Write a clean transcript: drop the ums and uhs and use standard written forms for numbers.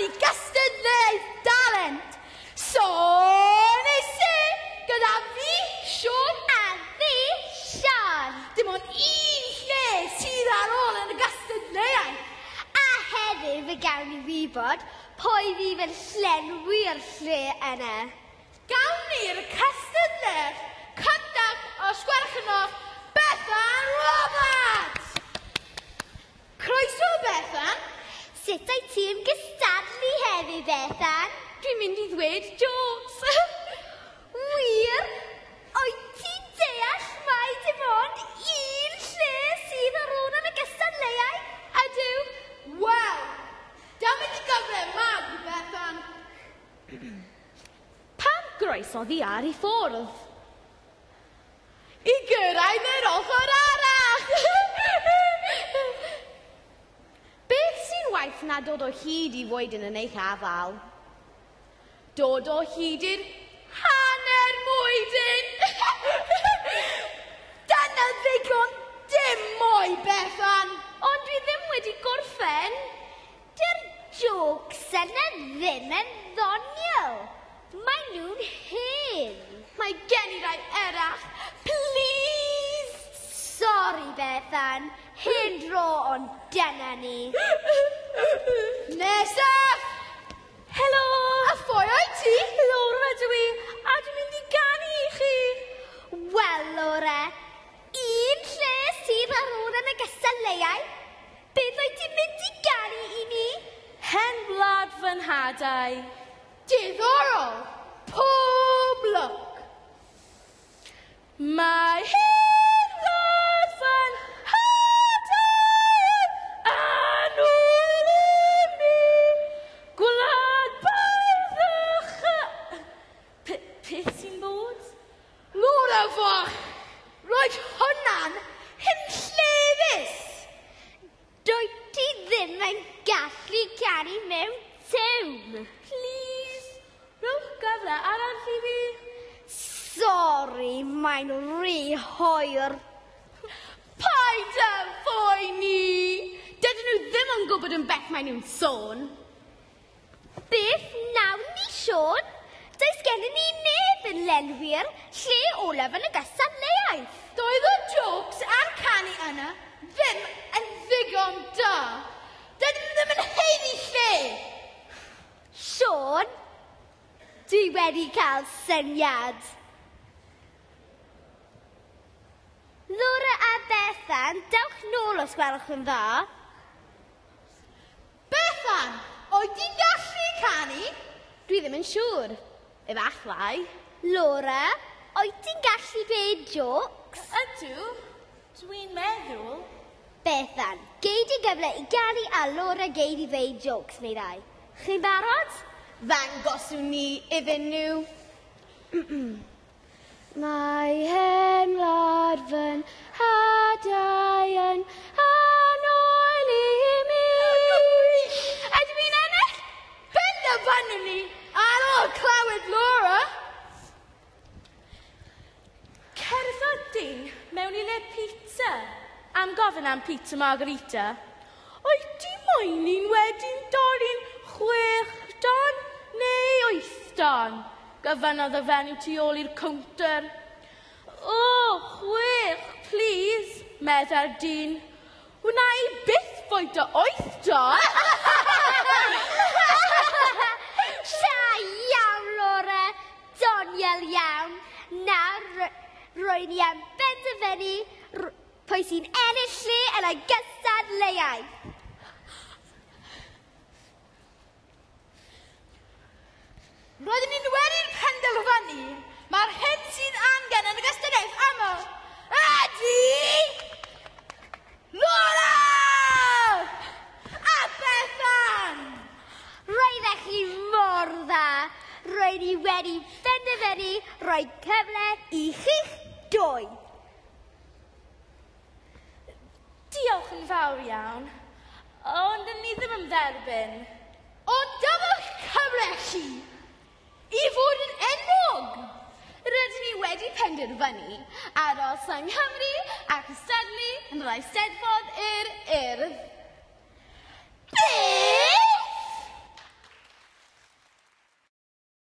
i gystadleuaeth dalent. Sôn ei se gyda fi, Siôn. A fi, Siân. Dim ond un lle sydd ar ôl yn y gystadleuaeth. A heddiw fe gawn ni wybod pwy fydd yn llenwi'r lle yna. Gawn ni'r cystadleuaeth cyntaf os gwelwch yn dda, Bethan Roberts! Croeso, Bethan. Sut wyt ti'n gystadlu heddiw, Bethan? Dwi'n mynd i ddweud jokes. Wir? Wyt ti'n deall mai dim ond un lle sydd ar ôl yn y gystadleuaeth? Ydw. Wel, dyma di gyfle mawr i Bethan. Pam groesodd hi ar ei ffordd? I gyrraedd yr ochr arall! Beth sy'n waeth na dod o hyd i fwydyn yn eich afal? Dod o hyd i'r hanner mwydyn! Dyna ddigon dim mwy, Bethan! Ond dwi ddim wedi gorffen. Dy'r jokes yna ddim yn ddoniol. Maen nhw'n hen. Mae gen i rai eraill. Please! Sori, Bethan. Hen dro, ond dyna ni. Nesaf! Helo! A phwy wyt ti? Laura ydw i, a dwi'n mynd i ganu i chi. Wel, Laura, un lle sydd ar ôl yn y gystadleuaeth. Beth wyt ti'n mynd i ganu i ni? Hen wlad fy nhadau. Diddorol! Pob lwc! Mae hen wlad fy nhadau annwyl i mi, gwlad barddach. Beth sy'n bod? Laura fach! Roedd hwnna'n hunllefus! Dwyt ti ddim yn gallu canu mewn tiwn. Please, rhowch gyfle arall i fi. Sori, mae'n rhy hwyr. Paid â phoeni! Dydyn nhw ddim yn gwybod yn beth maen nhw'n sôn. Beth wnawn ni, Siôn? Does gennym ni neb yn lenwi'r lle olaf yn y gystadleuaeth. Doedd y jokes a'r canu yna ddim yn ddigon da. Dydyn nhw ddim yn haeddu lle. Siôn, dwi wedi cael syniad. Laura a Bethan, dewch nôl os gwelwch yn dda. Bethan, oed ti'n gallu canu? Dwi ddim yn siŵr. Efallai. Laura, oed ti'n gallu dweud jokes? Ydw, dwi'n meddwl. Bethan, gei di gyfle i ganu a Laura gei di dweud jokes neu ddau. Chi'n barod? Ddangoswn ni iddyn nhw. Mae hen wlad fy nhadau yn annwyl i mi. Ydw i'n ennill? Penderfynwn ni ar ôl clywed Laura. Cerddodd dyn mewn i le pizza am gofyn am pizza margarita. Wyt ti moyn un wedi'n dorri'n 6 don neu 8 don? Gofynnodd y fenyw tu ôl i'r cownter. O, 6, please, meddai'r dyn. Wna i byth fwyta 8 don. Da iawn, Laura. Doniol iawn. Nawr, rwy'n i am benderfynu pwy sy'n ennill lle yn y gystadleuaeth. Roeddwn ni'n wedi'r penderfynu mae'r hyn sydd angen yn y gystadleuaeth yma ydy Laura! A Bethan! Roeddech chi mor dda. Roedd i wedi penderfynu rhoi cyfle i chi'ch dwy. Diolch yn fawr iawn, ond dyn ni ddim yn dderbyn. Ond dyma'ch cyfle chi i fod yn enwog. Rydyn ni wedi penderfynu aros yng Nghymru a cystadlu yn yr Eisteddfod i'r Urdd.